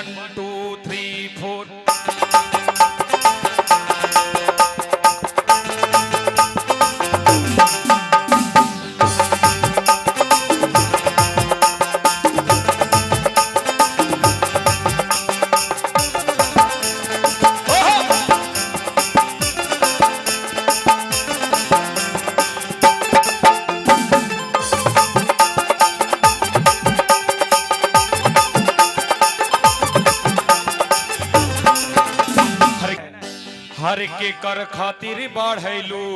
1 2 3 4। हर के कर खातिर बढ़ैलू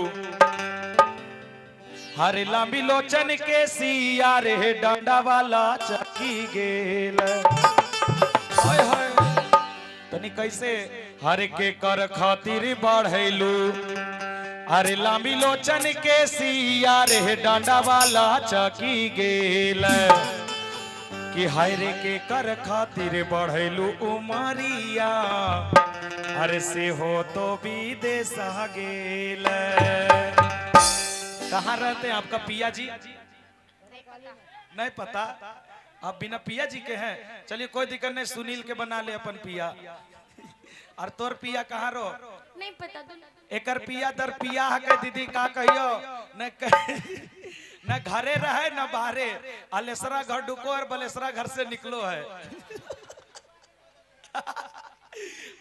हर लांबी लोचन के सिया रे डंडा वाला चकी गेल। हाय हाय तनी कैसे हर के कर खातिर बढ़ैलू अरे लांबी लोचन के सिया रे डंडा वाला चकी गेल। कि हाय रे के कर खातिर बढ़ैलू उमरिया अरे से हो तो विदेश गेल। कहाँ रहते हैं आपका पिया जी? नहीं पता। आप बिना पिया जी के हैं, चलिए कोई दिक्कत नहीं, सुनील के बना ले अपन पिया। और तोर पिया कहाँ रो? नहीं पता। एकर पिया दर पिया है दीदी का कहियो न न घरे रहे न बाहरे, अलेसरा घर डुको और बलेसरा घर से निकलो है।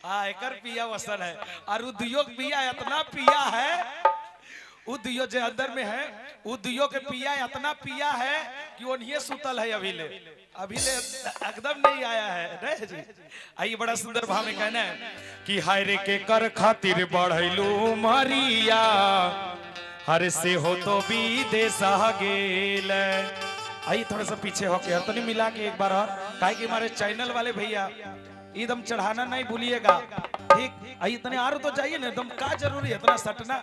हाँ एकर पिया वसल है। और उद्योग पिया इतना पिया है, उद्योग जो अंदर में है उद्योग के पिया इतना पिया है कि वो नहीं सुतल है अभी ले, अभी ले एकदम नहीं आया है। नहीं जी आइए बड़ा सुंदर भाव में कहना है कि हाय रे के कर खातिर बढ़ैलू मरिया हर से हो तो विदेश गेल। आइए थोड़ा सा पीछे होके तो नहीं मिला के एक बार और, काहे कि हमारे चैनल वाले भैया एकदम चढ़ाना नहीं भूलिएगा, ठीक? आइए इतने are तो जाइए ना, एकदम का जरूरी है इतना सटना?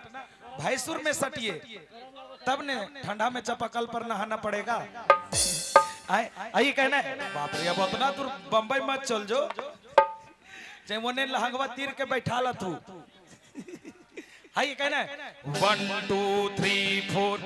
भैंसुर में सटिए तब ने ठंडा में चपाकल पर नहाना पड़ेगा। आइए कहना है बाप रे अब उतना दूर बम्बई मत चल जो, चाहे मोने लहंगवा तीर के बैठा ला तू। आइए कहना है 1 2 3 4।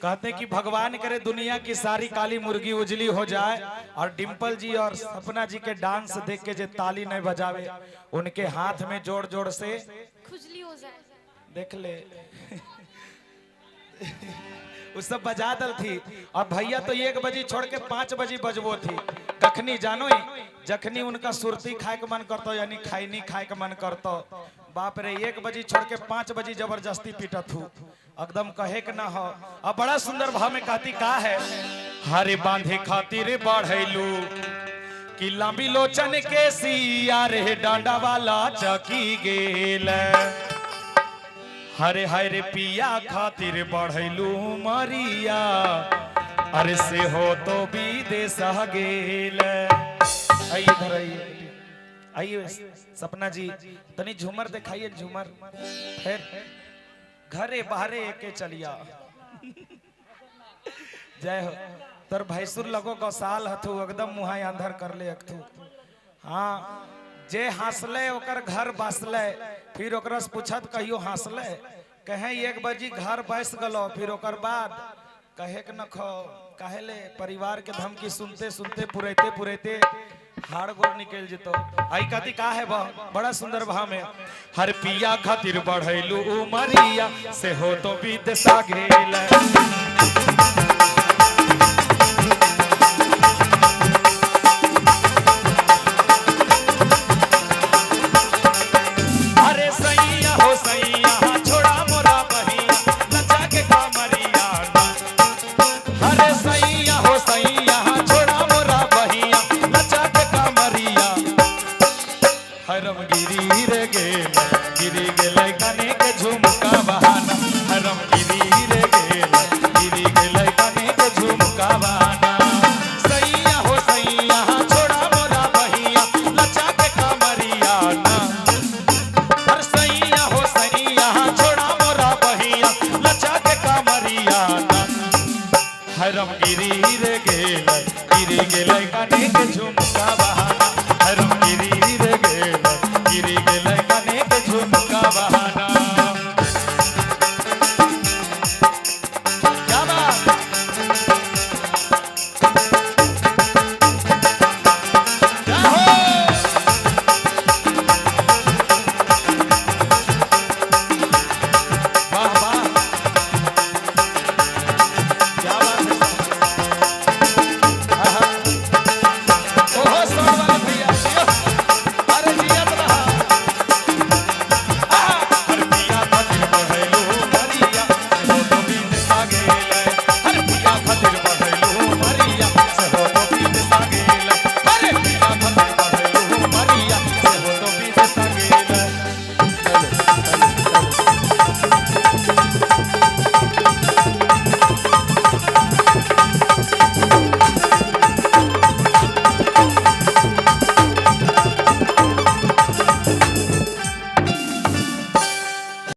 कहते हैं कि भगवान करे दुनिया की सारी काली मुर्गी उजली हो जाए और डिम्पल जी और सपना जी के डांस देख के जे ताली नहीं बजावे उनके हाथ में जोड़ जोड़ से खुजली हो जाए। देख ले, वो सब बजा दल थी। और भैया तो 1 बजे छोड़ के 5 बजे बजबो थी। कखनी जानो ही जखनी उनका सुरती खाए के मन करतो, यानी खाई नहीं खाए के मन करतो। बाप रे, 1 बजे छोड़ के 5 बजे जबरदस्ती पीटत हूँ, एकदम कहे के ना हो। अब बड़ा सुंदर भाव में कहती का है, हरे बांधे खातिर बढ़ैलू कि लंबी लोचन के सिया रे डांडा वाला चकी गेल। हरे हरे पिया खातिर बढ़ैलू मरिया, अरे से हो तो विदेश गेल। आइए इधर आइए, आइए सपना जी, तनी झूमर दिखाइए झूमर, फिर घरे बाहरे एके चलिया। जय हो। तोर भैंसुर लगो गौसाल हथु, एकदम मुहा अंधर कर ले अकथु। हाँ, जे हंसले ओकर घर बसले, फिर ओकरा से पूछत कहियो हंसले, कहे 1 बजी घर बस गलो, फिर ओकर बाद कहे के न खो काहे ले परिवार के धमकी सुनते सुनते पुरैते पुरैते हाड़ गोर निकल जतो। आई कहती का है बड़ा सुंदर भाव में, हर पिया खातिर बढ़ैलू उमरिया से हो तो विदेशा गेल।